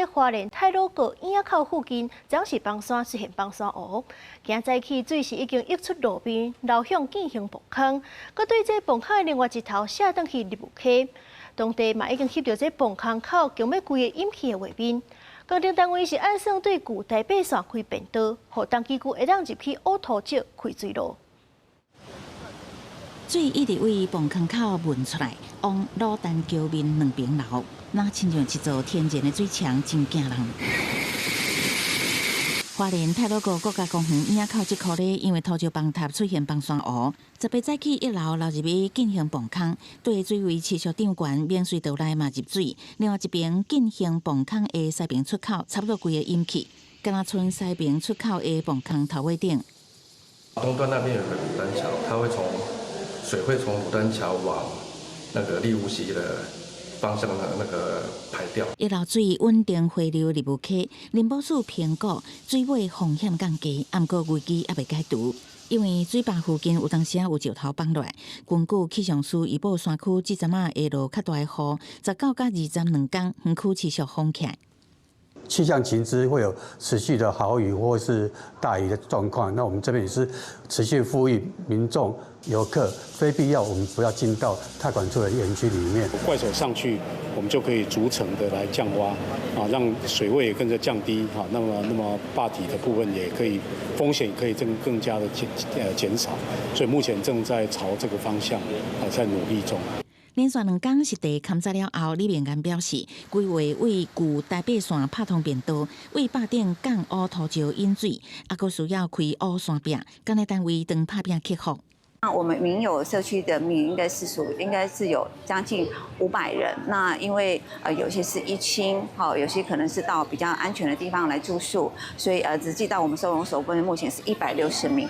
花蓮太魯閣椅仔口附近，昨昏是崩山出現崩山湖。今早起水是已經溢出路邊，流向建興磅空，閣對這磅空的另外一頭瀉轉去立霧溪。當地嘛已經翕著這磅空口強欲規个淹去的畫面。工程單位是按算對舊台八線開便道，予重機具會當入去烏塗石開水路。水一直對磅空口噴出來，往魯丹橋面兩邊流，若親像一座天然的水牆，真驚人。花蓮太魯閣國家公園椅仔口這箍咧，因為土石崩塌出現崩山湖，18早起一流流入去建興磅空，對水位持續漲懸，免水道內嘛入水。另外一邊建興磅空的西爿出口，差不多規个淹去，敢若賰西爿出口的磅空頭尾頂。東端那邊有個魯丹橋，它會從水會從魯丹橋往那個立霧溪的方向的那個排掉。一流水穩定回流入霧溪，林保署評估水尾風險降低，毋過危機猶未解除，因為水壩附近有當時有石頭崩落來。根據氣象署預報，山區這陣仔會落較大的雨，19佮22兩工，園區持續封起來。氣象情資會有持續的豪雨或是大雨的狀況，那我們這邊也是持續呼籲民眾、遊客，非必要我們不要進到太管處的園區裡面。怪手上去，我們就可以逐層的來降窪，啊，讓水位也跟着降低，哈，那麼壩體的部分也可以風險可以更加的減少，所以目前正在朝這個方向啊在努力中。連續兩工實地勘察了後，李明安表示，規劃為舊台八線拍通便道，為壩頂降烏塗石引水，猶閣需要開烏山壁，工程單位正拍拚克服。那我們民有社區的民應該是屬應該是有將近500人。那因為有些是依親，好，有些可能是到比較安全的地方來住宿，所以實際到我們收容所部分目前是160名。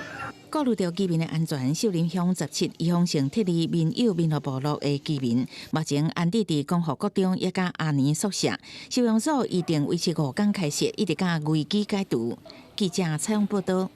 顧慮著居民的安全，秀林鄉17預防性撤離民友民樂部落的居民，目前安置佇光復國中抑佮阿年宿舍。收容所預定維持5工開設，一直到危機解除。記者採訪報道。